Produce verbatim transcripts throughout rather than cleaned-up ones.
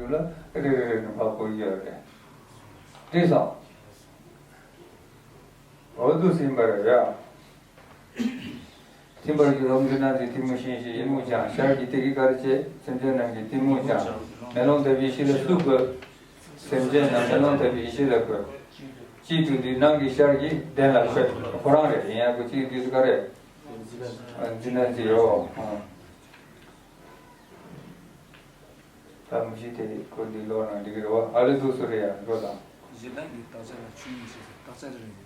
ལ་རེ་རེ་རེ་ནས་ཕར་བསྐུར་གྱི་ཡོད་རེད། འགྲིག་སོང་། འོ་འདུག་སེ་ཡིན་པ་རེད་ཡ། ཐིམ་པར་གྱུར་རོ། འདི་ན་འདི་གཏི་མུག་ཤིང་བཞིན་གཏི་མུག་ཀྱང་། ཤར་གྱི་གཏེར་གྱིས་ག་རེ་བྱེད། སེམས་ཅན་རྣམས་ཀྱི་གཏི་མུག་ཀྱང་། མེ་ལོང་ལྟ་བུའི་ཤེས་ལ་སུ་འགོད། སེམས་ཅན་རྣམས་མེ་ལོང་ལྟ་བུའི་ཤེས་ལ་འགོད། གཅིག་ཏུ་འདུས་ནམ་མཁའི་ཤར་གྱི་གདན་ལ་བཀོད། ཁོ་རང་རེད། ཡིན་ཡང་ཁོ་གཅིག་ཏུ་འདུས་སུ་ག་རེ། འདི་ན་འདི་ཡོ། ད་མུ་བཞི་དེ་ཁོ་འདི་ཀློག་ན་འགྲིག་གི་རེད་བ། ཨ་ལེ་འདུག་སེ་རེད་ཡ། འགྲོ་དང་། ཞེ་སྡང་གི་བདག་ཅག་ལ་ཆོས་ཉིད་ཤེས་ཟེར། བདག་ཅག་རེད།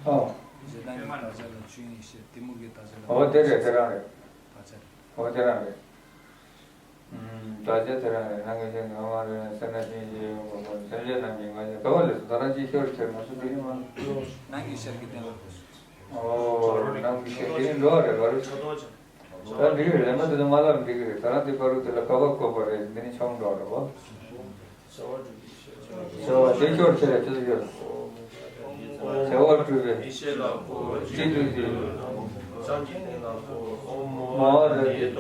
ཨོ། ཞེ་སྡང་གི་བདག་ཅག་ལ་ཆོས་ཉིད་ཤེས། གཏི་མུག་གི་བདག་ཅག་ལ། ཨོ་དེ་རེད། དེ་རང་རེད། བདག་ཅག་རེད། ཨོ་དེ་རང་རེད། ཨུམ། བདག་ཅག་དེ་རང་རེད། ནང་གི་ཆོས་ཉིད་ངོ་མ་རེད། སེར་སྣ་ཅན་ཞེས་ཡོང་གོ། སེམས་ཅན་རྣམས་ཀྱི་ང་རྒྱལ་ག་བ་ལས་སུ་ད་རང་ཅིག་ཤོར་ཁྱེར་མ་སུ་དེ་ཡིན་མ། ནང་གི་ཤར་གྱི་གདན་ལ། ཨོ་ནང་གི་ཤར་གྱི་འགྲོ་བ་རེད་བ་རེད། ད་འགྲིག་རེད། ལས་མ་དེ་ཚོ་མ་ལབ་འགྲིག་གི་རེད། ད་རང་དེ་བར་དུ་དེ་ལ་ག་བ་བཀོད་པ་རེད། འདི་ནི་ཆུང་འགྲོ་རེད་བ། བྱ་བ་དེ་ཁྱོད་ཁྱེད་ལ་དེ་ཚོ་ཡོད། བྱ་བ་སྒྲུབ་པའི་ཡེ་ཤེས་ལ་བཀོད། གཅིག་ཏུ་འདུས། མ་བ་དང་། གཡས་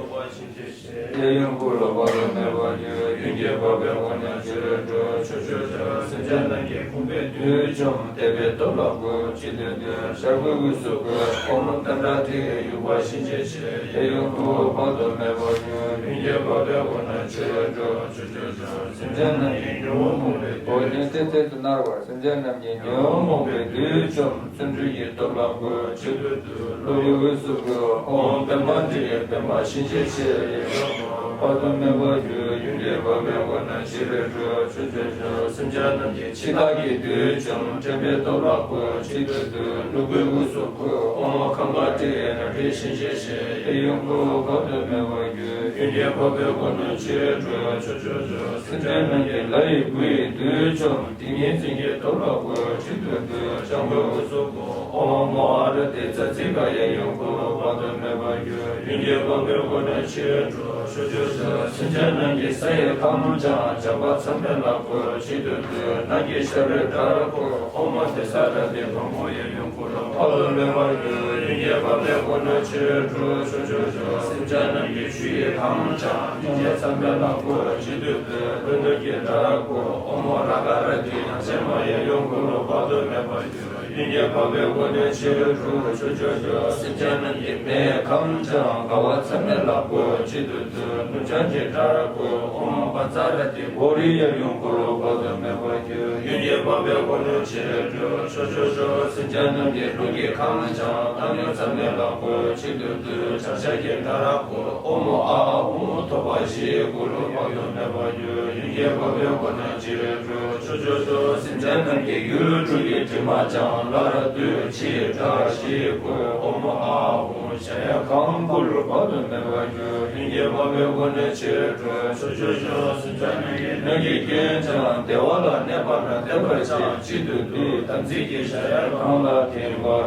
གཡོན་སྐུ་ལ་དཔག་ཏུ་མེད་པར་གྱུར། གཡོན་གྱི་འཕགས་པའི་འོག་ན་ཕྱི་རོལ་དུ། ཕྱོགས་བཅུ་ཆར་སེམས་ཅན་རྣམས་ཀྱི་ཕུང་པོའི་བདུད་བཅོམ། བདེ་བའི་སྟོབས་ལ་བཀོད། གཅིག་ཏུ་འདུས། ཤར་སྐུའི་དབུས་སུ་བཀོད། ཨོཾ་ཏནྟྲ་ཏི་ཡུ་བ་གཤིན་རྗེ་ཆེ། གཡས་གཡོན་སྐུ་དཔག་ཏུ་མེད་པར་གྱུར། གཡོན་གྱི་འཕགས་པའི་འོག་ན་ཕྱི་རོལ་དུ། ཕྱོགས་བཅུ་ཆར་སེམས་ཅན་རྣམས་ཀྱི་ཉོན་མོངས་པའི། འོ་དེ་ཏེ་ཏེ་ཏུ་ནར་བར། སེམས་ཅན་རྣམས་ཀྱི་ཉོན་མོངས་པའི་བདུད་བཅོམ། བརྩོན་འགྲུས་ཀྱི་སྟོབས་ལ་བཀོད། གཅིག་ཏུ་འདུས། ཀླུ་གི་དབུས་སུ་བཀོད། ཨོཾ་པདྨ་ཏྲི་ཡ་པདྨ་གཤིན་རྗེ་ཆེ། གཡས་གཡོན་སྐུ་དཔག་ཏུ་མེད་པར་གྱུར། གཡོན་གྱི་འཕགས་པའི་འོག་ན་ཕྱི་རོལ་དུ། ཕྱོགས་བཅུ་ཆར་སེམས་ཅན་རྣམས་ཀྱི་འཆི་བདག་གི་བདུད་བཅོམ། དྲན་པའི་སྟོབས་ལ་བཀོད། གཅིག་ཏུ་འདུས། ནོར་བུའི་དབུས་སུ་བཀོད། ཨོཾ་ཁཾ་ག་ཏྲི་ཡ་ནཱ་དྲི་གཤིན་རྗེ་ཆེ། གཡས་གཡོན་སྐུ་དཔག་ཏུ་མེད་པར་གྱུར། གཡོན་གྱི་འཕགས་པའི་འོག་ན་ཕྱི་རོལ་དུ། ཕྱོགས་བཅུ་ཆར་སེམས་ཅན་རྣམས་ཀྱི་ལྷ་ཡི་བུ་ཡི་བདུད་བཅོམ། ཏིང་ངེ་འཛིན་གྱི་སྟོབས་ལ་བཀོད། གཅིག་ཏུ་འདུས། འཇམ་མགོན་དབུས་སུ་བཀོད། ཨོཾ་མོ་ཨ་ར་ཏི་ཙ་ཙི་ཀ། གཡས་གཡོན་སྐུ་དཔག་ཏུ་མེད་པར་གྱུར། གཡོན་གྱི་འཕགས་པའི་འོག་ན་ཕྱི་རོལ་དུ། ཕྱོགས་བཅུ་ཆར་སེམས་ཅན་རྣམས་ཀྱི་ས་ཡི་ཁམས་བྱང་། བྱམས་པ་མཚམས་མེད་ལ་བཀོད། གཅིག་ཏུ་འདུས། ནམ་མཁའི་ཤར་རི་བྲག་བརྐོས། ཨོཾ་ཏི་ས་ཏྭ་ཏི་བམ་པོ་གཡས་གཡོན་སྐུ་ལ་དཔག་ཏུ་མེད་པར་གྱུར། གཡོན་གྱི་འཕགས་པའི་འོག་ན་ཕྱི་རོལ་དུ། ཕྱོགས་བཅུ་ཆར་སེམས་ཅན་རྣམས་ཀྱི་ཆུ་ཡི་ཁམས་བྱང་། སྙིང་རྗེ་མཚམས་མེད་ལ་བཀོད། གཅིག་ཏུ་འདུས། ཀླུ་གནོད་ཀྱི་བྲག་བརྐོས། ཨོཾ་ར་ག་ར་ཏི་ཡ་ཙྪེ་མ། གཡས་གཡོན་སྐུ་ལ་དཔག་ཏུ་མེད་པར་གྱུར། གཡོན་གྱི་འཕགས་པའི་འོག་ན་ཕྱི་རོལ་དུ། ཕྱོགས་བཅུ་ཆར་སེམས་ཅན་རྣམས་ཀྱི་མེའི་ཁམས་བྱང་། དགའ་བ་མཚམས་མེད་ལ་བཀོད། གཅིག་ཏུ་འདུས། ནུབ་བྱང་གི་བྲག་བརྐོས། ཨོཾ་བཛྲ་ཏི་གྷོ་རི། གཡས་གཡོན་སྐུ་ལ་དཔག་ཏུ་མེད་པར་གྱུར། གཡོན་གྱི་འཕགས་པའི་འོག་ན་ཕྱི་རོལ་དུ། ཕྱོགས་བཅུ་ཆར་སེམས་ཅན་རྣམས་ཀྱི་རླུང་གི་ཁམས་བྱང་། བཏང་སྙོམས་མཚམས་མེད་ལ་བཀོད། གཅིག་ཏུ་འདུས། བྱང་ཤར་གྱི་བྲག་བརྐོས། ཨོཾ་ཨཱཿཧཱུྃ། ཐོད་པ་བཞིའི་སྐུ་ལ་དཔག་ཏུ་མེད་པར་གྱུར། གཡོན་གྱི་འཕགས་པའི་འོག་ན་ཕྱི་རོལ་དུ། ཕྱོགས་བཅུ་ཆར་སེམས་ཅན་རྣམས་ཀྱི་ཡུལ་དྲུག་གི་དྲི་མ་བྱང་། སླར་འདུས། ཕྱིའི་བྲག་བཞི་བརྐོས། ཨོཾ་ཨཱཿཧཱུྃ། གཞལ་ཡས་ཁང་སྐུ་ལ་དཔག་ཏུ་མེད་པར་གྱུར། གཡོན་གྱི་འཕགས་པའི་འོག་ན་ཕྱི་རོལ་དུ། ཕྱོགས་བཅུ་ཆར་སེམས་ཅན་རྣམས་ཀྱི་སྣོད་ཀྱི་སྐྱོན་བྱང་། བདེ་བ་ལ་གནས་པ་ན་བདེ་བར་གཤེགས། གཅིག་ཏུ་འདུས། དམ་ཚིག་གི་གཞལ་ཡས་ཁང་ལ་ཐིམ་པར་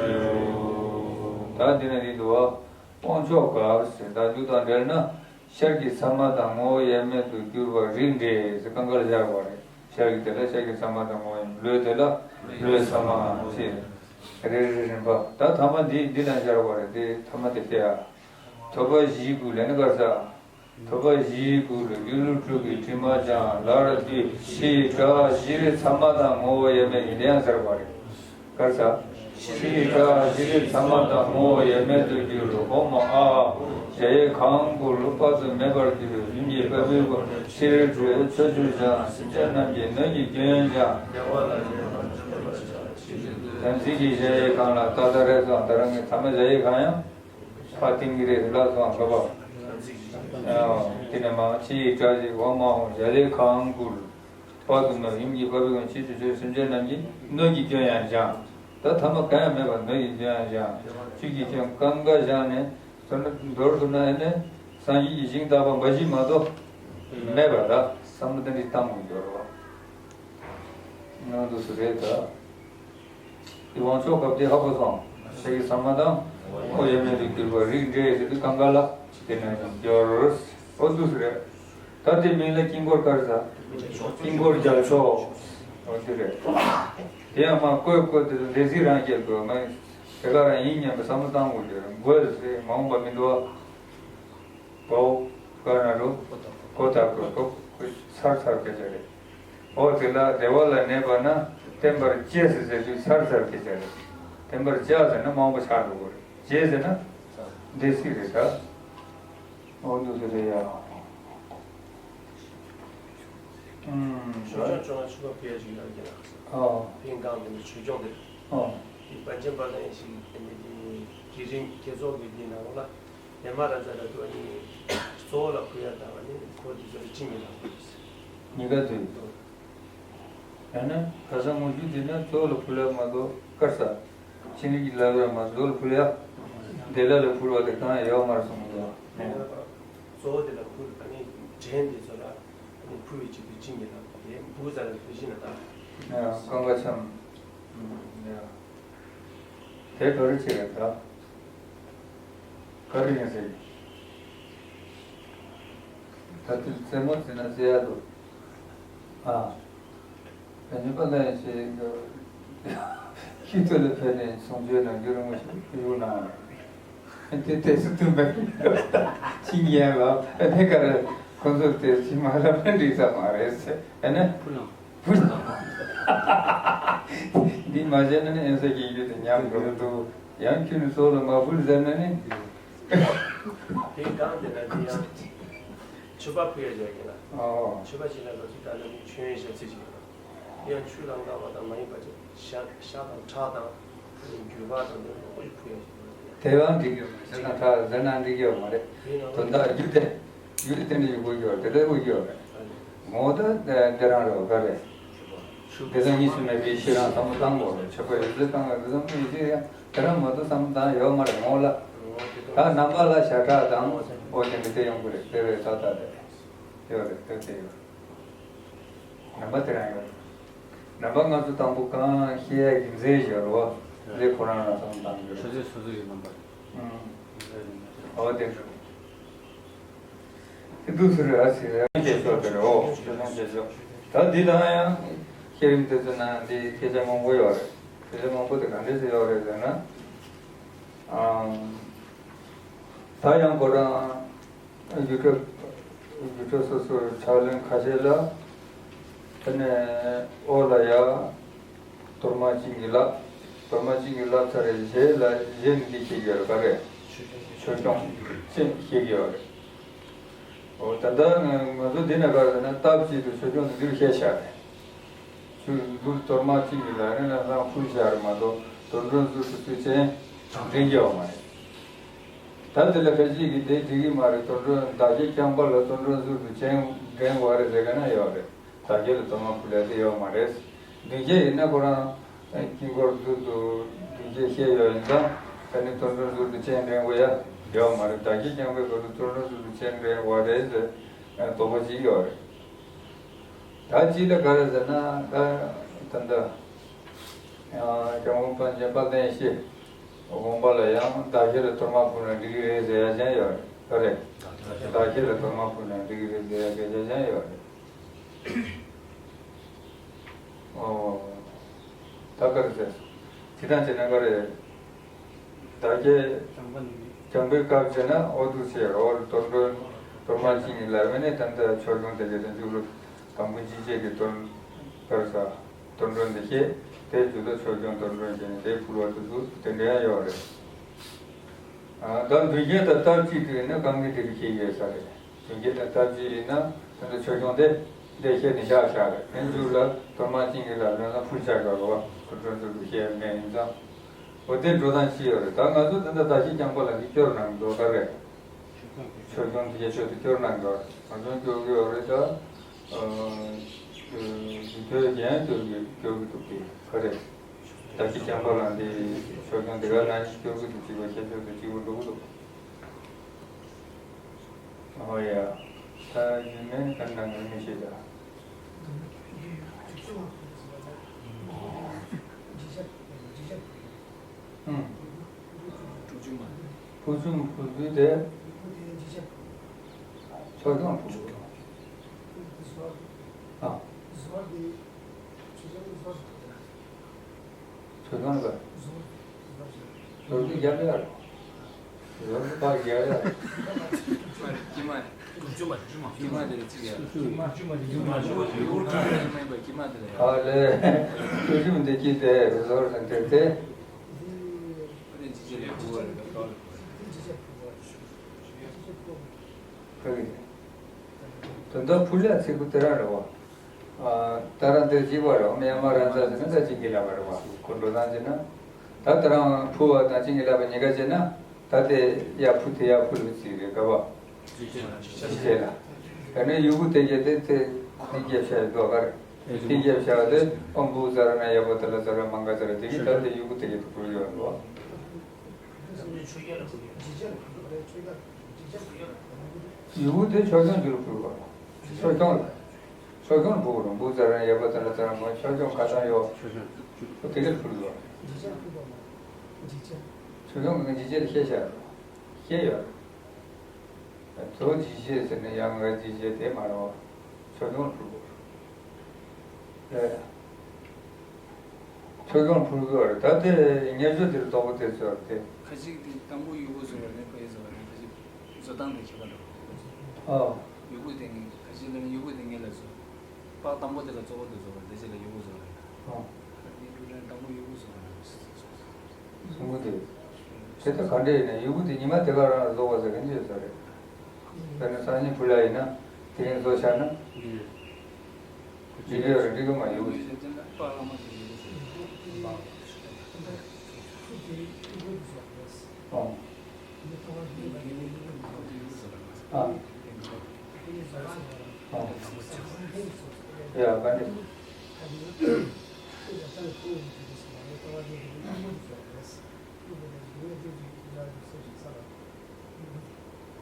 གྱུར། ད་འདི་ན་འདི་འདུག་བ། དབང་ཆོག་ག་ཟེར། ད་མཇུག་དང་འབྲེལ་ན། ཤར་གྱི་ས་མ་དང་ངོ་བོ་དབྱེར་མེད་དུ་གྱུར་པ་རིགས་འགྲེ་ཟེར་གང་ག་ལ་སྦྱར་བ་རེད། ཤར་གྱི་དེ་ལ་ཤར་གྱི་ས་མ་དང་ངོ་བོ་དབྱེར་མེད། ལྷོའི་དེ་ལ་ལྷོའི་ས་མ་ཟེར། རེ་རེ་རིམ་པ། ད་ཐ་མ་འདི་འདི་ལ་སྦྱར་བ་རེད། དེ་ཐ་མ་དེ་བལྟས་ཨ། ཐོད་པ་བཞིའི་སྐུ་ལ་ནི་ག་རེ་ཟེར། ཐོད་པ་བཞིའི་སྐུ་ལ་ཡུལ་དྲུག་གི་དྲི་མ་བྱང་། སླར་འདུས། ཕྱིའི་བྲག་བཞི་རི་ས་མ་དང་ངོ་བོ་དབྱེར་མེད་ཀྱི་དེ་ཡང་ཟེར་བ་རེད། ག་རེ་ཟེར། ཕྱིའི་བྲག་བཞི་རི་ས་མ་དང་ངོ་བོ་དབྱེར་མེད་དུ་གྱུར། ཨོཾ་ཨཱཿཧཱུྃ། གཞལ་ཡས་ཁང་སྐུ་ལ་དཔག་ཏུ་མེད་པར་གྱུར། གཡོན་གྱི་འཕགས་པའི་སྐུ་ཕྱི་རོལ་དུ། ཕྱོགས་བཅུ་ཆར་སེམས་ཅན་རྣམས་ཀྱི་སྣོད་ཀྱི་སྐྱོན་བྱང་། དམ་ཚིག་གི་གཞལ་ཡས་ཁང་ལ། ད་ལྟ་རེ་ཙམ་ད་རང་གི་ཐ་མ་གཞལ་ཡས་ཁང་ཡང་། ཕར་བསྟན་གྱི་རེད། ལགས་སོ། ཨང་། ག་པ། དེ་ནས་མ་ཕྱིའི་བྲག་བཞི་ཨོཾ་ཨཱཿཧཱུྃ། གཞལ་ཡས་ཁང་སྐུ་ལ་དཔག་ཏུ་མེད། གཡོན་གྱི་འཕགས་པའི་སྐུ་ཕྱི་རོལ་དུ། སེམས་ཅན་རྣམས་ཀྱི་སྣོད་ཀྱི་སྐྱོན་ཡང་བྱང་། ད་ཐ་མ་གང་ཡང་མེད་པར་སྣོད་ཀྱི་སྐྱོན་ཡང་བྱང་། བཅུད་ཀྱི་སྐྱོན་གང་ག་བྱང་ནས་མདོར་བསྡུ་ན་ཨེ་ནས་སངས་རྒྱས་ཀྱི་ཞིང་དག་པ་འབའ་ཞིག་མ་གཏོགས་མེད་པ། ད་བསམ་བློ་དེ་འདྲ་བཏང་དགོས་འདུག་རེད་བ། ང་འདུག་སེ་རེད་ད། དེ་དབང་ཆོག་ག་དེ་ཧ་གོ་སོང་། ཤར་གྱི་ས་མ་དང་ངོ་བོ་དབྱེར་མེད་དུ་གྱུར་པ་རིགས་འགྲེ་ཟེར་དུས་གང་ག་ལ་དེ་ནས་ཀྱང་སྦྱོར། འོ་འདུག་སེ་རེད། ད་དེ་མིང་ལ་དཀྱིལ་འཁོར་ག་རེ་ཟེར། དཀྱིལ་འཁོར་རྒྱལ་མཆོག་འོ་དེ་རེད། དེ་ཡང་མ་བཀོད་བཀོད་དེ་ཚོ་འདྲེ་ཚིག་རང་སྐྱེལ་དགོས། མ་དེ་ག་རང་ཡིན་སྙམ་པའི་བསམ་བློ་བཏང་དགོས་རེད། དགོས་ཟེར་མ་འོངས་པ་མི་འདུག་བ། བའོ། ག་ན་རོ། གོ་ད་གོ་གོ། ཚར་ཚར་སྐད་ཆ་རེད། འོ་དེ་ལ་བདེ་བ་ལ་གནས་པ་ན་བརྟན་པར་བཅས་ཟེར་ཟེར་དུས་ཚར་ཚར་སྐད་ཆ་རེད། བརྟན་པར་བཅས་ཟེར་ན་མང་པོ་ཆགས་འགྲོ་གི་རེད། བཅས་ཟེར་ན་འདས་ཟིན་རེད་ད། འོ་འདུག་ཟེར་རེད་ཡ། ཨུམ། ཆོས་སྐྱོང་བཅོ་ལྔ་མཆོད་པ་ཕུལ་ཡ་ཞིག་ཡོད་ཀྱི་ན། ཨོ། ཕན་གང་དེ་ནི་ཆོས་སྐྱོང་དེ། ཨོ། དེ་པཎ་ཆེན་དཔལ་ལྡན་ཞིག་དེ་ནི་དེ་དེ་རིང་དགེ་ཚོགས་ཀྱི་དེ་ནང་ལ། ཡ་མ་ར་ཛ་ར་ཏུ་ཨ་ནི་གཙོ་བོ་ལ་ཕུལ་ཡ་དང་ཨ་ནི་འཁོར་དེ་ཚོ་ལ་བཅིངས་ནས་ལ་ཕུལ་ཡ། གཉིས་ཀ་དུས། ཡང་ན་ག་ས་དངོས་གཞི་འདི་ན་གཙོ་བོ་ལ་ཕུལ་ཡ་མ་གཏོགས་དཀར་ས། ཕྱི་ནི་གི་ལ་བ་མ་གཙོ་བོ་ལ་ཕུལ་ཡ། དེ་ལ་ལ་ཕུལ་བ་དེ་གང་ཡང་ཡོད་མ་རེད་གསུངས་འདུག་ཡང་ན་གཙོ་བོ་དེ་ལ་ཕུལ་ཨ་ནི་བྲན་དེ་ཚོ་ལ་ཨ་ནི་ཕུལ་བའི་ཆེད་དུ་བཅིངས་ནས་ལ་དེ་འབུ་ཙ་ལ་ཕུལ་བཞིན་ལ་ད། ཡང་ཀང་ཀ་ཆམ། ཡང་། དེ་ག་རེ་བྱེད་ཡོད་ད། ག་རེ་ཡིན་ཟེར། ད་དེ་རྩེད་མོ་རྩེ་ན་རྩེ་ཡ་འདུག་ཨ། དེ་ནི་པ་ལས་ཞེས་ཤིག་ཏུ་ལ་ཕེབས་ནས་གསུང་ཆོས་ནང་རྒྱུ་རིང་མོ་ཞིག་གཡུག་ན། དེ་དེ་སུ་དུ་མེད། ཤིང་ཡན་ལ་ཨ་ནི་ག་རེ་ཁོང་ཚོ་དེ་ཤི་མ་ལ་མི་འགྲིག་ས་མ་རེད་ཟེར་ཨ་ནི། བུ་ལ། བུ་ལ། འདི་མ་བྱས་ན་ནི་ཨེན་ས་གི་ཡུལ་དུ་ཉམས་འགྲོ་གི་འདུག་ཡང་ཁྱོད་ནི་སོགས་ལ་མ་བུ་ལ་ཟེར་ན་ནི། དེའི་སྒང་དེ་ལ་དེ་ཡང་མཆོད་པ་ཕུལ་ཡ་བྱ་གི་ལ། ཨོ། མཆོད་པ་བྱེད་ན་ལོ་ཅིག་ད་ལ་ནི་མཆོད་ཡོན་ཞབས་ཚིག་ཅིག་ཡོད་ལ། དེ་ཡང་ཆུ་ལ་འགག་པ་དང་མ་ཡིན་པ་ཅིག་ཤ་ཤ་དང་ཁྲག་དང་རྒྱུས་པ་དང་དེ་ལོ་ཅིག་ཕུལ་ཡ་ཞིག་ཡོད་ལ། དེ་ཡང་འགྲིག་གི་ཡོད་མ་རེད། ཤ་དང་ཁྲག་ཟེར་ན་འགྲིག་གི་ཡོད་མ་རེད། དོན་དག་རྒྱུ་དེ་རྒྱུ་དེ་དེ་འདྲ་ཡོད་དགོས་ཀྱི་ཡོད་རེད། དེ་འདྲ་དགོས་ཀྱི་ཡོད་རེད། ངོ་བོ་ད་འདི་རང་རེད་བ་ག་རེད། དེ་ཚོ་གཉིས་སུ་མེད་པའི་ཤེས་རང་བསམ་བློ་བཏང་དགོས་རེད། མཆོད་པ་ཡོད་ཚད་བཏང་བའི་བསམ་བློ་ཡོད་ཚད་ཡང་དེ་རང་མ་གཏོགས་བསམ་བློ་བཏང་ཡོད་མ་རེད་ངོ་ལ། ད་ནང་པ་ལ་ཞག་ཁྲག་དང་ཨོ་དེ་འདྲ་དེ་ཡོང་གི་རེད། དེ་རེད་ད་ད་རེད། ཡོད་རེད་དེ་དེ་ཡོད་རེད། ནང་པ་དེ་རང་ཡོད་རེད། ནང་པ་ང་ཚོ་དང་པོ་གང་བཤད་ཡ་གི་མཛེས་ཡོད་རེད་བ། དེ་ཁོ་རང་རང་བསམ་བློ་བཏང་གི་རེད། སོ་སོའི་སོ་སོ་ཡི་ནང་པ། ཨང་། ཨོ་དེ་འདྲ། དེ་འདུག་ཟེར་རེད་ཨ་ཟེར་རེད། ཆོས་སྐྱོང་དེ་རེད་ཨོ། ཆོས་སྐྱོང་ཆོས་སྐྱོང་། ད་འདི་ལའང་ཡང་བཤད་རིམ་དེ་ཚོ་ནང་འདི་སྐད་ཆ་མང་པོ་ཡོད་རེད། སྐད་ཆ་མང་པོ་དེ་ག་འདྲས་ཟེར་ཡོད་རེད་ཟེར་ན། ཨམ། ད་ཡང་ཁོ་རང་ཡུལ་གྲུ་ཡུལ་གྲུ་སོ་སོར་ཕྱག་ལེན་ཁ་ཤས་ལ། དེ་ནས་ཨོ་ལ་ཡ། གཏོར་མ་བཅིངས་ཀྱི་ལག་གཏོར་མ་བཅིངས་ཀྱི་ལག་ཚར་རེ་རྗེས་ལ་རྗེས་ནི་འདི་བྱེད་ཀྱི་ཡོད་རེད་ག་རེ། ཆོས་སྐྱོང་ཅེས་བྱེད་ཀྱི་ཡོད་རེད། འོ་ད་ལྟ་ང་ང་ཚོ་འདི་ན་ག་རེ་ཟེར་ན་སྟབས་གཅིག་ཏུ་ཆོས་སྐྱོང་དུ་འདིར་བཤད་བཞག་རེད། ཆུ་འདུར་གཏོར་མ་བཅིངས་ཀྱི་ལག་རེ་ལ་ལྷང་ཕུལ་བཞག་རེད་མ་གཏོགས་གཏོར་མགྲོན་ཟུར་དུ་ཚུར་སྤྱན་དྲངས་ཀྱི་ཡོད་མ་རེད། ད་དེ་ལ་ཁ་ཅིག་གིས་དེ་འགྲིག་གི་མ་རེད། གཏོར་མགྲོན་བདག་བསྐྱེད་རྐྱང་པ་ལ་གཏོར་མགྲོན་ཟུར་དུ་སྤྱན་འདྲེན་དགོས་རེད་ཟེར་མཁན་ཡང་ཡོད་རེད། བདག་བསྐྱེད་ལ་གཏོར་མ་ཕུལ་ཡ་དེ་ཡོད་མ་རེད། མདུན་བསྐྱེད་ཡིན་ན་ཁོ་རང་དཀྱིལ་འཁོར་ཟུར་དུ་མདུན་བསྐྱེད་བཤད་ཡོད་ཡིན་ཙང་ད་ནི་གཏོར་མགྲོན་ཟུར་དུ་སྤྱན་འདྲེན་དགོས་ཡ་ཡོད་མ་རེད། བདག་བསྐྱེད་རྐྱང་པའི་སྐབས་སུ་གཏོར་མགྲོན་ཟུར་དུ་སྤྱན་འདྲེན་དགོས་རེད་ཟེར་དོགས་པ་ཅིག་ཡོད་རེད། ད་ཅི་ལ་ག་རེ་ཟེར་ན་ད་ད་ལྟ་སྐྱབས་མགོན་པཎ་ཆེན་དཔལ་ལྡན་ཡེ་ཤེས་དགོངས་པ་ལ་ཡང་བདག་བསྐྱེད་ལ་གཏོར་མ་ཕུལ་ན་འགྲིག་གི་རེད་ཟེར་ཡ་ཅང་ཡོད་རེད། ག་རེ། བདག་བསྐྱེད་ལ་གཏོར་མ་ཕུལ་ན་འགྲིག་གི་རེད་ཟེར་ཡ་སྐད་ཆ་ཅང་ཡོད་རེད། ཨོ། ད་ག་རེ་ཟེར། ཇི་ལྟར་བྱས་ན་ག་རེ། བདག་བསྐྱེད་བསྐྱངས་པའི་སྐབས་བྱས་ན་ཨོ་འདུག་ཟེར། ཨོ་གཏོར་མགྲོན་གཏོར་མ་བཅིངས་ཀྱི་ལག་ནས་ད་ལྟ་ཆོས་སྐྱོང་དེ་གའི་དང་མཇུག་ལ་དང་པོ་འཇིགས་བྱེད་ཀྱི་གཏོར་ག་རེ་ཟ། གཏོར་མགྲོན་འདི་བཤད་དེ་མཇུག་ལ་ཆོས་སྐྱོང་གཏོར་མགྲོན་བྱས་ནས་དེ་ཕུལ་བ་དེ་ཚོ་དེ་འདྲ་ཡང་ཡོད་རེད། ཨ་ད་མདུན་བསྐྱེད་དང་སྟབས་གཅིག་ཏུ་ཡིན་ན་གང་གི་དེ་རིགས་བཤད་ཡོད་ས་རེད། མདུན་བསྐྱེད་དང་སྟབས་གཅིག་ཡིན་ན་ད་ལྟ་ཆོས་སྐྱོང་དེ་འདི་བཤད་ནས་བཞག་བཞག་རེད། དེ་མཇུག་ལ་གཏོར་མ་བཅིངས་ཀྱི་ལག་ལོན་ལ་ཕུལ་བྱ་དགོས་རེད་བ། ཁོ་ཁྲོ་ཚུལ་དུ་བཤད་མེད་ཡིན་ཙང་། འོ་དེ་འགྲོ་སྟངས་ཅི་ཡོད་རེད། ད་ང་ཚོ་ད་ལྟ་བདག་བསྐྱེད་རྐྱང་པ་ལ་འདི་སྐྱོར་གནང་འདུག་ག་རེད། ཆོས་སྐྱོང་དེ་ཆོས་དུ་སྐྱོར་གནང་འདུག་ང་ཚོ་སྐྱོར་གི་ཡོད་རེད་ད། འདི་ཐོས་རྒྱན་སྐྱོར་གི་སྐྱོར་གི་འདུག་གི་ག་རེད། བདག་བསྐྱེད་རྐྱང་པ་ལ་འདི་ཆོས་སྐྱོང་དེ་ག་ན་སྐྱོར་གི་འདུག་ཅིག་པ་ཁྱད་ཆོས་དུ་གཅིག་པ་འགྲོ་གི་འདུག་ཨོ་ཡ། ད་ཡིན་མིན་ག་འདྲ་ངོས་མི་ཤེས་ད། ཨུམ། ཕུར་ཆུང་ཕུར་བུ་དེ། ཆོས་སྐྱོང་ཕུར་བུ། ཨ། ཆོས་སྐྱོང་ལ། ཕུར་བུ་རྒྱབ་ལ་ཡར། ལོ་ཕག་རྒྱག་ཡ། ཀྱི་མ། ཀྱི་མ་དེ་ལ་ཅི་ཡ། ཀྱི་མ་ཀྱི་མ་དེ་ལ་ཡ། ཨ་ལས། ཀྱི་མ་དེ་ཀྱི་དེ་རེ་ཟོར་དང་དེ་དེ། ཨ་དེ་ཅི་ཅི་ལས་བུ་བ་རེ་ད་ཀ་ལ་བུ་བ་རེ། ཕ་གི། དོན་དག་ཕུ་ལ་ཚིག་པོ་དེ་རང་རེད་བ། ཨ། ད་རང་འདིར་གཅིག་པ་རེད་བ། མི་ཡ་མ་རང་ཚ་ཟེར་ན་ད་བྱིན་གྱིས་བརླབས་པ་རེད་བ། ཁོ་འགྲོ་སྟངས་བྱས་ན། ད་དེ་རང་ཕུ་བ་དང་བྱིན་གྱིས་བརླབས་པ་གཉིས་ཀ་བྱས་ན། ད་དེ་ཡ་ཕུ་དེ་ཡ་ཕུ་ལ་ཚིག་རེད་ག་བ། ཇི་བྱེད་ལ། ཡང་ན་ཡུ་གུ་དེ་གྱད་དེ་དེ་དེ་རྒྱབ་ཤ་ཡི་དོ་ག་རེད། དེ་རྒྱབ་ཤ་དེ་ཨོ་བུ་ཙ་ར་ན་ཡ་བ་ད་ལ་ཙ་ར་མ་ག་ཙ་ར་དེ་གི་ད་དེ་ཡུ་གུ་དེ་གྱད་དེ་ཕུ་ཡོད་རེད་བ། ཡུ་གུ་དེ་ཕྱོགས་སྐྱོང་རྒྱུ་ལ་ཕུལ་བ། ཕྱོགས་སྐྱོང་ལ། ཕྱོགས་སྐྱོང་ལ་ཕུལ་བ་རུང་བུ་ཙ་ར་ཡ་བ་ཙ་ན་ཙ་ར་མ་ཕྱོགས་སྐྱོང་ཁ་ཚང་ཡོད། ཕྱོགས་སྐྱོང་ཁོ་དེ་གར་ཕུལ་བ། ཕྱོགས་སྐྱོང་གི་འཇིགས་བྱེད་ལ་ཤེས་བྱ། ཤེས་ཡོད། གཙོ་བོ་འཇིགས་བྱེད་ཟེར་ན་ཡང་ང་འཇིགས་བྱེད་དེ་མ་རེད་བ། ཕྱོགས་སྐྱོང་ལ་ཕུལ་བ། ལས། ཆོས་སྐྱོང་ཕུར་བུ་བར་ད་ལྟའི་སྙན་ཞུ་འདིར་གཏོགས་པ་དེ་ཚོར་ཏེ། ཁ་ཅིག་དེ་དང་པོ་ཡུ་གུ་བཟོ་བ་རེད། ཕ་ཡི་བཟོ་བ་རེད། ཁ་ཅིག་བཟོ་སྟངས་དེ་ཁྱད་པར་འདུག་ཨོ། ཡུ་གུ་དེ་ནི་ཁ་ཅིག་ལ་ནི་ཡུ་གུ་དེ་ངེད་ལ་བཟོ། པགས་དང་པོ་དེ་ལ་གཙོ་བོ་དེ་བཟོ་བ་རེད། དེ་རྗེས་ལ་ཡུ་གུ་བཟོ་བ་རེད། ཨོ། ཁ་ཅིག་ཡུ་གུ་དང་པོ་ཡུ་གུ་བཟོ་བ་རེད། གསུང་གི་འདུག་དེ་ལྟ་ག་འདྲ་ཡིན་ན་ཡུ་གུ་དེ་ཉི་མ་དེ་ག་རང་ལ་བཟོ་བ་ཟེར་མཁན་ཅིག་ཡོད་ས་རེད། དཔེར་ན་སང་ཉིན་ཕུ་ལ་ཡིན་ན་དེ་རིང་བཟོ་བཞག་ན། འགྲིག་གི་ཡོད་རེད། འགྲིག་གི་མ་ཡོད། ཨང་། ཨང་། ཨང་། ཡ་ག་འདྲ།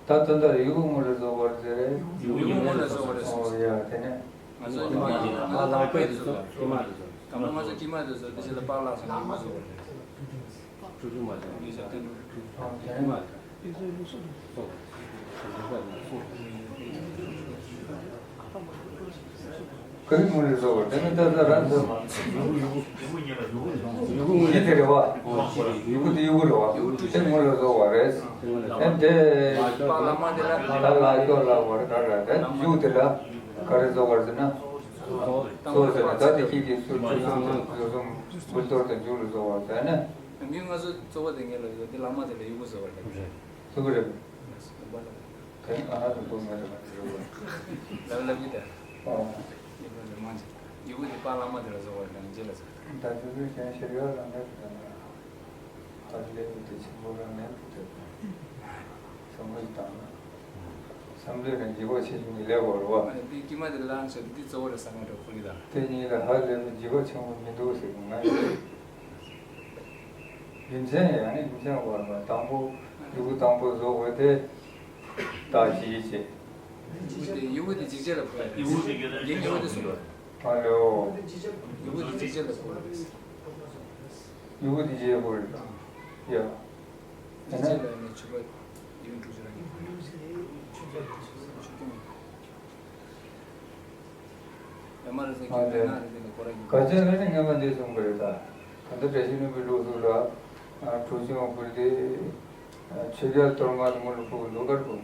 ད་དོན་དག་ཡུ་གུ་དངོས་ལ་བཟོ་བར་ཟེར། ཡུ་གུ་དངོས་ལ་བཟོ་བར་ཟེར། ཨོ་ཡ་དེ་ནས། ང་ཚོ་ཀྱི་མ་དེ་ལ་ལག་པས་དེ་ཚོ་ཀྱི་མ་དེ་ཚོ། དང་པོ་ང་ཚོ་ཀྱི་མ་དེ་ཚོ་དེ་ཚོ་ལ་པགས་ལག་ས་ཀྱི་མ་བཟོ་བར་ཟེར། ཆུ་ཆུ་མ་ཚང་། ཡིན་ཟེར་དེ་འདྲ། ཨ་དེ་མ་ཚང་། ཀ་རི་མུ་ལི་བཟོ་བ་དེ་ནི་ད་ལྟ་རང་ཚོད་མ། ཡུ་གུ་ཡུ་གུ་ཡུ་གུ་ཡུ་གུ་དེ་རེད་བ། ཡུ་གུ་དེ་ཡུ་གུ་རེད་བ། དེ་མུ་ལི་བཟོ་བ་རེད། ཨེ་དེ་ད་ལ་སྐྱོ་ལ་བར་ག་ར་དེ་ཡུ་གུ་དེ་ལ་ག་རེ་བཟོ་བར་ཟེར་ན། སོ་ཟེར་ན་ད་དེ་ཁྱེད་ཀྱིས་སུ་ཁྲུ་གསུམ་ཁྲུ་གསུམ་འབུལ་གཏོར་དང་མཇུག་ལ་བཟོ་བར་ཟེར་ན། མི་ང་ཚོ་གཙོ་བོ་དེ་ངེད་ལ་ཡོད་དེ་བླ་མ་དེ་ལ་ཡུ་གུ་བཟོ་བར་ལབ་རེད། སུ་གི་རེད། དེ་ནི་ཨ་ཧ་དུ་དུ་མེད་དུ་མ་དུ་རུ། ལབ་ལབ་ཀྱི་ད། ཨོ། ཡུ་གུ་ལ་མང་ཆེ། ཡུ་གུ་དེ་པ་བླ་མ་དེ་ལ་བཟོ་བར་དང་རྗེས་ལ་ཟེར། ད་དུ་དུ་གཞན་ཤེས་ཡོད་རང་མེད་དུ་དང་། ཧ་ལས་དུ་དེ་ཆེན་པོ་རང་མེད་དུ་དེ། བསམ་བློ་བཏང་ན། བསམ་བློ་ནི་འཇིགས་པ་ཆེ་ཆུང་གི་ལས་བོར་བ། དེ་དཀྱུས་མ་དེ་ལ་ལངས་ཤོག་དེ་གཙོ་བོ་རེད་བསམ་ཡ་འགྲོ་ཁུལ་གྱི་དང་། དེ་གཉིས་ལ་ཧ་ལས་ནི་འཇིགས་པ་ཆེན་པོ་མི་འདུག་ཟེར་གི་ང་ཡིན། རྒྱུ་མཚན་ཡང་ནི་རྒྱུ་མཚན་བར་མ་དང་པོ་ཡུ་གུ་དང་པོ་བཟོ་དགོས་ཏེ། ད་ཅི་བྱེད། ཡུ་གུ་དེ་ཡུ་གུ་དེ་འཇིགས་བྱེད་ལ་ཕོག་ཡ་དེ་ཡུ་གུ་དེ་ཡུ་གུ་དེ་གསུངས་པ། ཧ་ལོ། ཡུ་གུ་དེ་འཇིགས་བྱེད་ལ་ཕོག་ཡ་དེ། ཡུ་གུ་དེ་འཇིགས་བྱེད་ཕོག་ཡ་དེ། ཡ། འཇིགས་བྱེད་ལ་ནི་ཆུ་བ་ཡུན་དྲུག་ཅུ་རང་གི་ཕོག་ཡ་དེ། ཆུ་བ་ཆུ་བ་ཆུ་བ། ཡ་མ་རེད་ཟེར་གྱི་མེད་ན་རེད་དེ་ལ་ཁོ་རང་གི། ག་ཅན་རེ་ནི་ངས་མ་འདི་གསུངས་པ་རེད་ད། ག་འདི་བཀྲ་ཤིས་ལྷུན་པོའི་ལུགས་སུ་ལ། གྲུ་ཆུང་བུ་དེ། ཆོས་རྒྱལ་གཏོར་མ་དེ་མོ་ལ་ཕུག་ལོ་དཀར་པོ།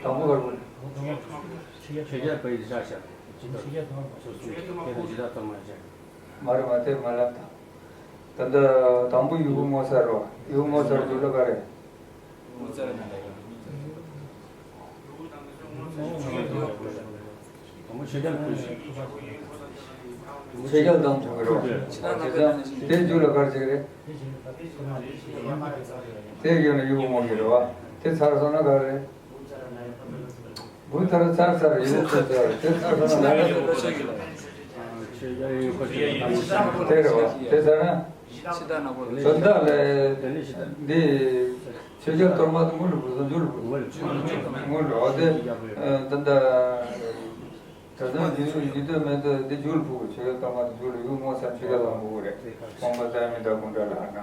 དང་པོ་དཀར་པོ། ཆོས་རྒྱལ་པ་ཡི་བཞག་བཞག་སོ་སོ་སྐད་དུ་ཇི་ལྟར་གཏོར་མ་བཞག་མ་རེད་མ་དེ་མ་ལབ་དང་། ད་ལྟ་དང་པོ་ཡུ་གུ་ངོ་ཚར་རོ། ཡུ་གུ་ངོ་ཚར་རྒྱུ་ལ་ག་རེ། ཆོས་རྒྱལ་ཕུལ་ཞིང་། ཆོས་རྒྱལ་དང་བྱུང་གི་རེད་བ། དེ་རྒྱུད་ལ་གར་ཅིག་རེད། དེ་རྒྱུད་ལ་ཡུ་གུ་མོ་གི་རེད་བ། དེ་ཚར་སོང་ན་ག་རེད། བུ་ཚར་ཚར་ཚར་ཡུ་གུ་ཚར་ཚར་དེ་ཚར་སོང་ན་ག་རེད། དེ་རེད་བ། དེ་ཚར་ན། དོན་དག་ལས་འདི། ཆོས་རྒྱལ་གཏོར་མ་དེ་དངུལ་ལ་བུ་སོང་རྒྱུ་ལ་བུ་དངུལ་ལ་བུ་དངུལ་ལ་འོ་དེ་ད་ལྟ་ད་ལྟ་འདི་འདི་དོན་མེད་དོ་འདི་རྒྱུ་ལ་བུ་ཆོས་རྒྱལ་གཏོར་མ་དེ་རྒྱུ་ལ་ཡུ་མོ་སམ་ཆོས་རྒྱལ་ལ་བུ་རེད། ཁོང་པ་ཙམ་མི་ད་ཀུན་དྲ་ལ་ཧ་ན།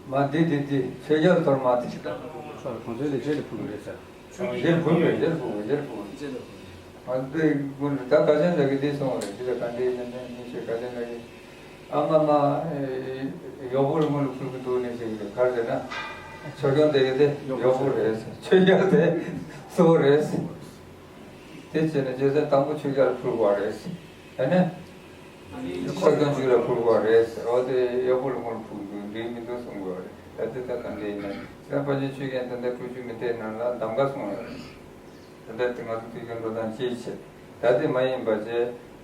མ་འདི་འདི་འདི་ཆོས་རྒྱལ་གཏོར་མ་དེ། ཁོང་ཚོའི་ལས་རྗེས་ལ་བུ་རེད་ཟེར། རྗེས་བུ་རེད་རྗེས་བུ་རྗེས་བུ། ང་ཚོའི་སྔོན་དུ་ད་དགའ་ལྡན་ལགས་ཀྱིས་འདི་གསུངས་པ་རེད། འདི་ལ་ག་འདྲའི་ཡིན་ན་ནི་ཞེས་དགའ་ལྡན་ལགས་ཀྱིས། ཨ་མ་མ། ཨེ། གཡོག་པོར་སྔོན་ལ་ཕུལ་གྱི་འདུག་ནས་ཟེར་གྱི་རེད། ག་རེ་ཟེར་ན། ཆོས་སྐྱོང་དེ་ག་དེ་གཡོག་པོ་རེད། ཆོས་རྒྱལ་དེ་གཙོ་བོ་རེད། དེ་བྱས་ནས་རྗེས་སུ་དང་པོ་ཆོས་རྒྱལ་ཕུལ་དགོས་རེད། དེ་ནས་ཆོས་སྐྱོང་ཇུས་ལ་ཕུལ་དགོས་རེད། འོ་དེ་གཡོག་པོར་སྔོན་ལ་ཕུལ་གྱི་འདུག་འགྲིག་མི་འདུག་གསུང་དགོས་རེད། ད་དེ་ད་ག་འདྲ་ཡིན་ན་ཟེར་ན། ཕལ་ཆེར་ཆོས་རྒྱལ་ད་ལྟ་ཀྲུའུ་ཞི་མི་ཏའི་ནང་ལ་གདམ་ག་གསུངས་ཡོད་རེད། ད་ལྟ་དེ་ང་ཚོ་དུས་རྒྱུན་འགྲོ་སྟངས་ཅིའི་ཕྱིར། ད་དེ་མ་ཡིན་པ་བྱས།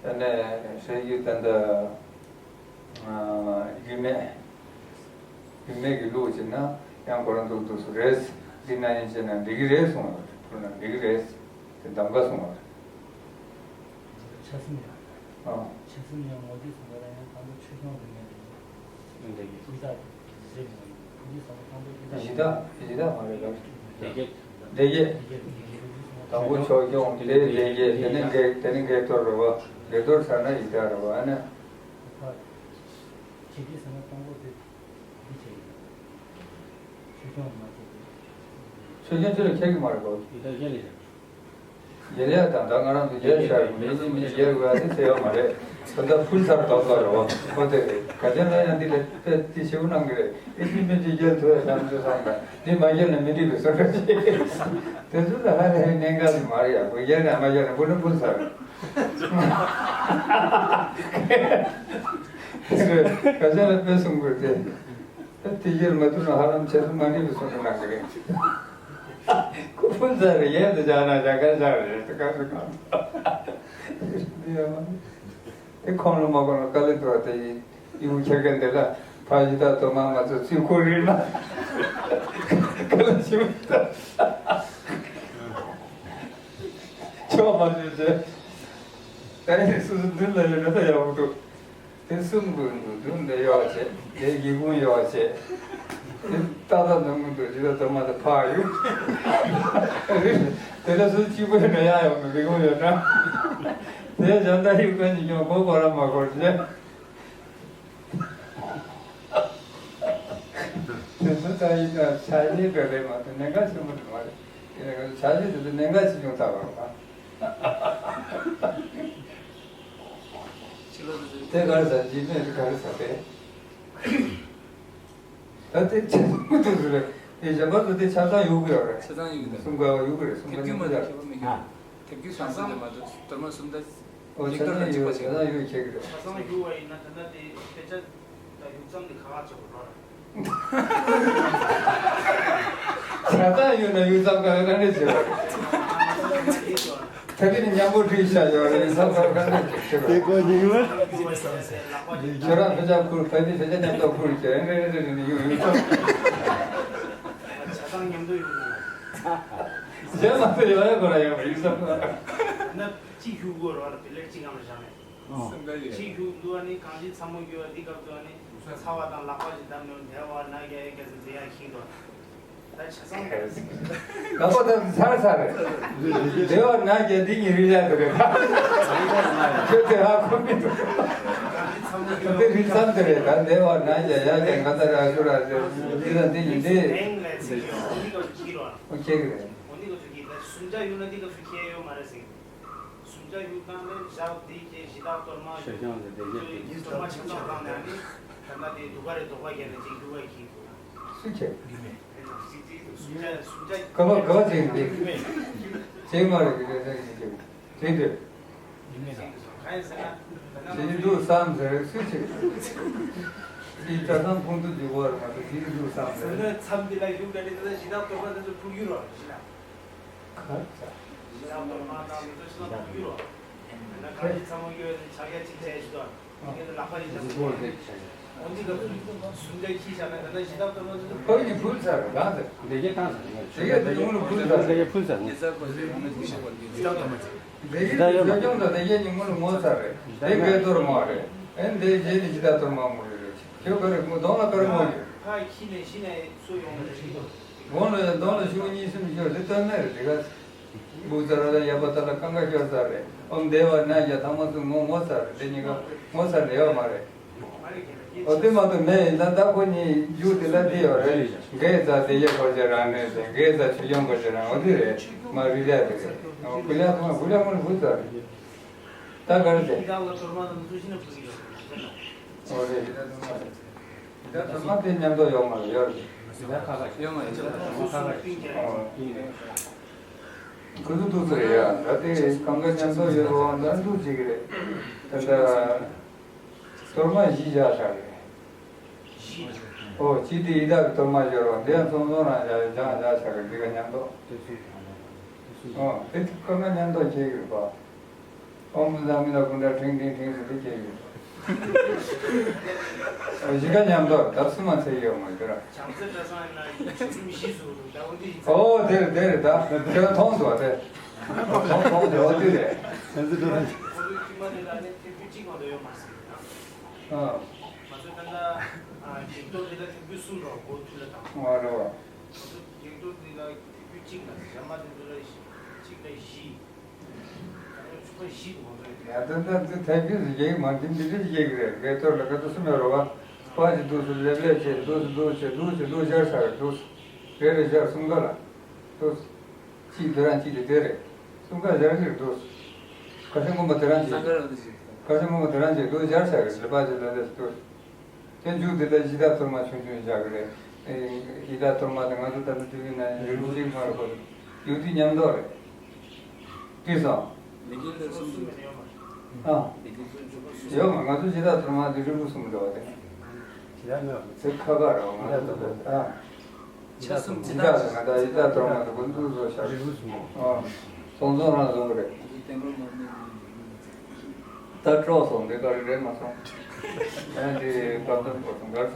ཨ་ནི་ཧྲེ་ཡུལ་ད་ལྟ་ཡུལ་མེད། ཡུལ་མེད་ཀྱི་ལུགས་བྱས་ན་ཡང་ཁོ་རང་འདུག་འདུག་སུ་རེད། འདི་ན་ཡིན་བྱས་ན་འགྲིག་གི་རེད་གསུངས་པ་རེད། ཕུལ་ན་འགྲིག་གི་རེད། དེ་གདམ་ག་གསུངས་པ་རེད། ཆ་སྲིན་ཡང་། ཨ། ཆ་སྲིན་ཡང་ངོ་དེ་གསུངས་པ་རེད། ཡང་དང་པོ་ཆོས་སྐྱོང་རིག་གནས་རེད། ཡི་དྭགས་ཡི་དྭགས་མ་རེད་ལབ། སྡེ་བརྒྱད། སྡེ་བརྒྱད། དང་པོ་ཆོས་སྐྱོང་། དེ་སྡེ་བརྒྱད། དེ་ནས་མགལ། དེ་ནས་མགལ་གཏོར་རེད་པ། མགལ་གཏོར་ཚར་ན་ཡི་དྭགས་རེད་པ། ཨ་ནི། ཆོས་སྐྱོང་མ་བྱས་ཏེ། ཆོས་སྐྱོང་ཆོས་ལ་ཁྱེར་གྱི་མ་རེད་པ། ཡི་དྭགས་ཡལ་ཡ། ཡལ་ཡ་དང་། ད་ང་རང་ཚོ་ཡལ་ཤར་མི་ཉིད་མི་ཉིད་ཡལ་དགོས་ཡ་དེ་ཟེར་ཡོད་མ་རེད། ད་ལྟ་ཕུལ་ཚར་དོགས་པ་རེད་པ། ཁོ་དེ་རེད། དགའ་ལྡན་ལགས་ཡང་འདི་ལ་དཔེ་དེ་ཞེ་པོ་གནང་གི་རེད། ཨེ་ཅི་མི་ཅི་ཡལ་ཐུབ་ཡ་བྱམས་བརྩེ་བསམ་དང་། འདི་མ་ཡལ་ན་མི་འགྲིག་པའི་བཟོ་འདྲ་ཞིག་དེ་ཚོ་ད་ཧ་ལས་གནད་འགག་ཅིག་མ་རེད་ཡ། ཁོ་ཡལ་ན་མ་ཡལ་ན་འབུ་ནི་འབུ་ཚར། དེ་རེད། དགའ་ལྡན་ལགས་དཔེ་གསུང་དགོས་དེ། དེ་ཡལ་མ་ཐུབ་ན་ཧ་ལམ་བྱས་ན་མ་འགྲིག་པའི་བཟོ་འདྲ་གནང་གི་རེད། ཁོ་ཕུལ་ཚར་རེད། ཡལ་དུ་བཞག་ན་བཞག་གར་བཞག་རེད། དེ་ག་ཚོད་གང་། དེ་ཁོམ་ལ་མ་གོ་ན་དཀའ་ལས་འདུག་པ། དེ་ཡིན་ཡུལ་ཁྱེར་མཁན་དེ་ལ་ཕ་ཡི་དྭགས་གཏོར་མ་མ་ཚོ་ཚུར་ཁུར་རེད་ན། དཀའ་ལས་ཞིག་མི་འདུག་ཆོག་མ་ཤེས་ཚེ། ད་ཡིན་སོ་སོ་མདུན་ལ་ཡོད་ན་ད་ཡག་པོ་འདུག་དེ་གསུམ་གྱི་མདུན་དུ་ཡོད་བྱས། དེ་སྒེའུ་ཁུང་ཡོད་བྱས། དེ་ཏག་ཏག་ནང་ངུ་འདུག་ཇི་ལྟར་དུ་མ་དེ་ཕར་གཡུག་དེ་ལ་སུ་གཅིག་པོ་ཡོད་ན་ཡག་ཡོད་མེད། སྒེའུ་ཁུང་ཡོད་ན། དེ་གཞན་དག་གཡུག་མཁན་གྱི་ཉོ་གོ་གོ་ར་མ་གོ་བྱས། དེ་ཚོ་ད་ཡིན་ན་ཆ་ཤས་འདྲ་རེད་མ་གཏོགས་གནད་འགག་ཆེན་པོ་འདྲ་མ་རེད། དེ་ནས་ཆ་ཤས་དེ་ཚོ་གནད་འགག་ཆེ་ཆུང་ལྟ་བར་མ། དེ་ག་རེ་ཟ། འཇིགས་མེད་དེ་ག་རེ་ཟ་དེ། ད་དེ་ཆེ་ཆུང་དེ་ཚོ་རེད། དེ་གཞན་པ་ཚོ་དེ་ཆ་ཚང་གཡུག་གི་ཡོད་རེད། ཆ་ཚང་གཡུག་གི་འདུག་གསུམ་ཀ་བ་གཡུག་གི་རེད། གསུམ་ཀ་ཐེབས་རྒྱུ་མ་གནས་གཏོད་ཡ། ཐེབས་རྒྱུ་མ་གཏོད། ཐེབས་རྒྱུ་བཟང་ས་དེ་མ་གཏོད། དོར་མ་གསུམ་ད། ཨོ་ཆ་ཚང་གཡུག་ཡོད། ཆ་ཚང་གཡུག་ཆེ་གི་རེད། ཆ་ཚང་གཡུག་པ་ཡིན་ན་ད་ལྟ་དེ་དཔེ་ཆ་དང་གཡུག་ཙམ་དེ་ཁག་ཁག་ཆེ་བ་རེད། ཆ་ཚང་གཡུག་ན་གཡུག་ཙམ་ག་ག་འདྲ་བྱེད་པ་རེད། ད་དེ་ནི་མཉམ་པོ་བྲིས་བཞག་ཡོད་རེད། གཡུག་ཙམ་ག་ག་འདྲ་བྱེད་པ་རེད། དེ་གོ་ཉིན་མ། ཁྱོད་རང་དཔེ་ཆ་ཁུར། ཕ་གི་དཔེ་ཆ་མཉམ་དུ་ཁུར་བྱས། ཨེ་རེ་རེ་རེ་ནི་གཡུག་གཡུག་ཙམ། ཆ་ཚང་མཉམ་དུ་གཡུག་དགོས། གཞན་མ་ཚོ་ཡོང་ཡ་ཁོ་རང་ཡོང་བ་ཡིན་བསམ། ན་གཅིག་གཡུག་དགོས་རེད་བ། པེ་ལེ་ཊི་གཅིག་སྒང་ལ་བཞག་ནས། ཨོ། གཅིག་གཡུག་འདུག་བ་ནི་གང་ཅི་ཚ་མོ་གཡུག་བ་འདི་སྐབས་འདུག་བ་ནི་ཚ་བ་དང་ལག་པ་ཅིག་བརྡབ་ནས་བདེ་བ་ན་རྒྱ་ཡེ་རྒྱ་ཟེར་ཟེར་ཡ་ཤིང་འདུག་ད་ཆ་ཚང་། ལག་པ་བརྡབ་ཚར་ཚར་རེད། བདེ་བ་ན་རྒྱ་འདི་གཉིས་རིགས་ལ་འདུག་རེད། ཁྱོད་དེ་ཧ་གོ་མི་འདུག་དེ་རིགས་ཙམ་དེ་རེད། ད་བདེ་བ་ན་རྒྱ་ཡ་རྒྱ་ང་ད་ར་ཤུ་ར་ཟེར་འདི་དང་འདི་གཉིས་འདི། ཨོ་ཁྱེད་ཀྱི་རེད། འོ་འདི་ག་ཚོད་ཀྱིས་ད་སུམ་ཆ་གཡུག་ན་འདི་ག་ཚོད་ཁྱད་ཡོད་མ་རེད་ཟེར་གྱི་འདུག་སུམ་ཆ་གཡུག་སྟངས་ནི་ཞག་འདི་གྱི་གཞི་བདག་གཏོར་མ་གཡུག་ཞག་ཀྱང་ཟེར་དེ་གྱི་གཏོར་མ་ཆ་ཚང་བཏང་ནས་ནི་ད་ལྟ་དེ་སྡུག་ག་རེ་རྡོག་པ་བརྒྱབ་ནས་ཅིག་གཡུག་པ་གྱིས་འདུག་ན། སུ་ཁྱེད། སུམ་ཆ་སུམ་ཆ་ག་བ་ག་བ་ཅིག་འདི་ཅིག་མ་རེད་གི་རེད་ཟེར་གྱི་འདུག་དེ་འདྲ། ཡིན་ནས་དང་། གང་ཡིན་ཟེར་ན། ད་ནང་ཇི་འདུག་བསམ་ཟེར་སུ་ཆེ། དེའི་གྲྭ་ཚང་ཁོང་ཚོ་འཇུག་པར་མ་གཏོགས་ཇི་འདུག་བསམ་ཟེར། ཟེར་ན་མཚམས་འདི་ལ་གཡུག་ག་ནི་ད་ལྟ་གཞི་བདག་གཏོར་མ་འདི་ཚོ་འཕུར་རྒྱུ་རོ་ཞེ་ན། ག་ཚ། གཞི་བདག་གཏོར་མ་དང་འདི་ཚོ་ཞེ་ན་འཕུར་རྒྱུ་རོ། ད་ནང་གང་ཅི་ཚ་མོ་གཡོ་ནི་ཕྱག་རྒྱ་གཅིག་བྱས་ཞུ་དོ། ངེད་ལག་པ་ཡིན་ཅང་ཚོ། འོ་འདི་ག་ཚོད་སུམ་ཆ་ཁྱི་བཞག་ན་ད་ལྟ་གཞི་བདག་གཏོར་མ་འདི་ཚོ། ཁོ་ཡི་ཕུལ་ཚར་རེད་གང་ཟེར། འདི་གའི་བཏང་ཚར་རེད། འདི་གའི་འདི་ཚོ་ཕུལ་ཚར་རེད། འདི་གའི་ཕུལ་ཚར་རེད། གཞི་བདག་གཏོར་མ་ཚོ། འདི་ཡི་ད་ཡོད་མ་ཆོས་སྐྱོང་དང་འདི་གའི་ཉིན་མོ་ལ་ངོ་ཚ་རེད། འདི་གའི་གཏོར་མ་རེད། ཨེ་འདི་རྗེས་ནི་ཇི་ལྟར་གཏོར་མ་ངོ་རེ་རེ་ཁྱོད་ག་རེ་ངོ་གདོང་ལ་ག་རེ་ངོ་ཡོད། ཕ་ཁྱི་ནས་ཤི་ནས་སུ་ཡོང་ནས་ཤི་དོ། གདོང་ལ་གདོང་ལ་ཤི་བ་གཉིས་སུ་མི་ཤོར་འདི་སྟོན་ནས་རེད། འདི་ག་འབུ་ཚ་ར་ལ་ཡ་པ་ཚ་ལ་རྐང་ཁ་ཤོར་ཚ་རེད། ཨོམ་བདེ་བ་ན་རྒྱ་ཐང་མ་སུ་ངོ་ངོ་ཚ་རེད། འདི་གཉིས་ཀ་ངོ་ཚ་རེད་ཡོད་མ་རེད། འོ་དེ་མ་གཏོགས་མེད་ཡིན་ན་ད་ཁོ་གཉིས་རྒྱུགས་དེ་ལ་དེ་ཡོད་རེད། འགས་རྩ་དེ་ཡེ་འཁོར་གྱི་རང་གནས་ཟེར། འགས་རྩ་ཆོས་སྐྱོང་འཁོར་གྱི་རང་འོ་དེ་རེད། མ་རིག་ལས་དེ་རེད། འོ་ཀུ་ལེ་ཁོ་མ་ཀུ་ལེ་ཁོ་ནི་བུ་ཚ་རེད། ད་ག་རེ་རེད། འོ་རེད། ད་ཚང་མ་དེ་མཉམ་དུ་ཡོད་མ་རེད། ཡོད་རེད། ཁོ་ཚོ་འདུག་ཚོད་རེད་ཡ། ད་དེ་གང་ག་མཉམ་དུ་ཡོད་རོགས་ད་འདུག་ཅིག་རེད། ད་ད་གཏོར་མ་བཞི་བཞག་བཞག་རེད། ཨོ་ཅི་དེ་ཡི་དྭགས་ཀྱི་གཏོར་མ་བཞག་རོགས་འདི་ཡང་ཚོང་ཚོང་རང་བཞག་བཞག་བཞག་བཞག་རེད། འདི་ག་མཉམ་དུ། ཨོ་དེ་གང་ག་མཉམ་དུ་ཁྱེར་གྱི་རེད་པ། ཨོཾ་བཛྲ་མི་ལ་ཀུན་ཌ་ཕྲེང་ཕྲེང་ཕྲེང་ཟེར་དེ་སྐྱེ་ཡོད། ཨོ་གཞི་ཀ་མཉམ་དུ་ད་སུ་མ་ཚད་ཡོད་མ་ཡོད་ར། བྱང་རྩེ་གྲྭ་ཚང་ཡིན་ན་ཆུ་ཚོད་བཞི་སུ་ད་འོ་དེ་ཡིན་ཚ། ཨོ་དེ་རེད་དེ་རེད། ད་དེ་མཐོང་འདུག་དེ་མཐོང་མཐོང་དེ་འོ་དེ་རེད། ཁོ་ཚོའི་ཁྱིམ་མ་དེ་ལ་ནི་ཐེབས་རྒྱུ་གཅིག་མ་གཏོགས་ཡོད་མ་རེད་ཟེར་ན། ཨ་ང་ཚོ་ད་ལྟ་བགེགས་གཏོར་དེ་ལ་ཐེབས་རྒྱུ་གསུམ་རོ་སྒོ་ཐུག་ལ་དང་། ཨ་རེད་བ། ང་ཚོ་བགེགས་གཏོར་དེ་ལ་ཐེབས་རྒྱུ་གཅིག་ལ་ཟེར། ཞག་མ་དེ་ཚོ་ལ་གཅིག་ལ་བཞི། ཡ་ད་ད་འདི་ཐལ་འགྱུར་ཞིག་མ་འདི་འདི་འདྲ་ཞིག་རེད། བགེགས་གཏོར་ལ་བགེགས་གཏོར་གསུམ་ཡོད་རེད་བ། པ་ཞིག་འདུག་སུ་ལེབ་ལེབ་བྱས་འདུག་སུ་འདུག་བྱས་འདུག་བྱས་འདུག་སྦྱར་ས་རེད། འདུག་རེ་རེ་སྦྱར་གསུམ་ཀ་ལ་འདུག་གཅིག་དེ་རང་གཅིག་དེ་དེ་རེད། གསུམ་ཀ་སྦྱར་གྱི་རེད། འདུག་ཁ་སང་སྔོན་མ་དེ་རང་གཅིག་ཁ་སང་སྔོན་མ་དེ་རང་གཅིག་འདུག་སྦྱར་ས་རེད། ལེ་པ་ཞིག་ལ་ལེ་འདུག་དེ་མཇུག་དེ་ལ་ཡི་དྭགས་གཏོར་མ་ཆུང་ཆུང་བཞག་གི་རེད། ཨེ་ཡི་དྭགས་གཏོར་མ་དེ་ང་ཚོ་ད་ལྟ་དུས་ཡུན་ན་རིལ་བུ་གཅིག་མ་རེད་ཁོ། ཡུག་དེ་མཉམ་དུ་རེད། དེ་སོང་། ལེགས་ལྡན་གསུམ་ཡོད་མ། ཨ། ལེགས་ལྡན་གསུམ་ཡོད་མ། ང་ཚོ་ཡི་དྭགས་གཏོར་མ་དེ་རིལ་བུ་གསུམ་རེད་བ་དེ། ཡ་མེད་པ། དེ་ཁ་ཁ་རེད་བ་ང་ཚོ་ད་ལྟ་ཨ། ཆ་གསུམ་ཇི་ལྟར་ཟེར་ན་ད་ཡི་དྭགས་གཏོར་མ་དེ་ཀུན་ཏུ་བཟོ་བཞག་རིལ་བུ་གསུམ་པོ། ཨ། སོང་ཙང་རང་བཟོ་གི་རེད། ད་དཀྲོགས་སོང་། འདི་ག་རེ་རེད་མ་སོང་། ཨ་འདི་སྐབས་དང་པོ་སོང་གར་ས།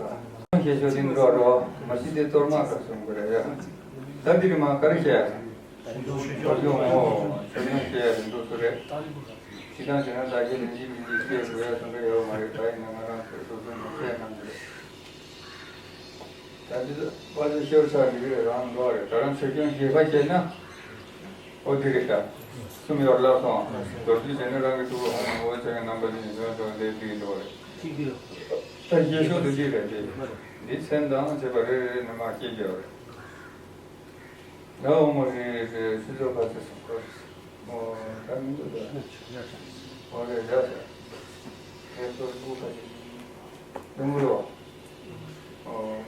ཁྱེད་ཤོད་དེ་འགྲོ་རོགས། མ་གཞི་དེ་གཏོར་མ་ག་སོང་གི་རེད་ཡ། ད་འདི་རེད་མ་ག་རེ་བཤད་ཡ། ཆོས་སྐྱོང་ངོ་། ཆོས་སྐྱོང་བཤད་ཡ་རེད། འདུག་སུ་རེད། ཅི་ལྟར་བྱས་ན་བདག་གིས་ལན་གཅིག་མིན་གཅིག་སྐྱེ་དགོས་ཡ་སོང་གི་ཡོད་མ་རེད། ད་ཡིན་ན་ང་རང་ཚོས་སོ་སོའི་ནང་བཤད་གནང་གི་རེད། ད་འདི་ལ་དཔལ་ལྡན་ཤེའུ་ཆགས་འདི་གི་རེད། རང་འགྲོ་བ་རེད། ད་རང་ཆོས་སྐྱོང་རྒྱས་པ་བྱས་ན་ཨོ་འདི་རེད་ཤག་གསུམ་ཡོད་ལབ་སོང་། མདོར་བསྡུས་བྱས་ན་རང་གི་ཐུགས་ལ་འོང་ན་འོ་ཆ་གི་རྣམ་པ་ཅན་ཡོད་དོ་འདི་འདི་འགྲོ་བ་རེད། ད་རྒྱས་ཤོས་འདི་འདི་རེད། འདི་འདི་མཚན་དང་བཅས་པ་རེ་རེ་རེ་ནས་མར་སྐྱེ་རྒྱུ་རེད། ད་འོ་མོ་རེ་རེ་རེ་ཆུ་ཚོད་ཁ་ཚེ་སོང་གོ། ཨོ་ད་མི་འདུག་ད། ཨོ་རེད་ཡ་ཤག་དེ་ཚོ་སྒུག་ཁ་ཅིག་ལུང་རོ། ཨོ།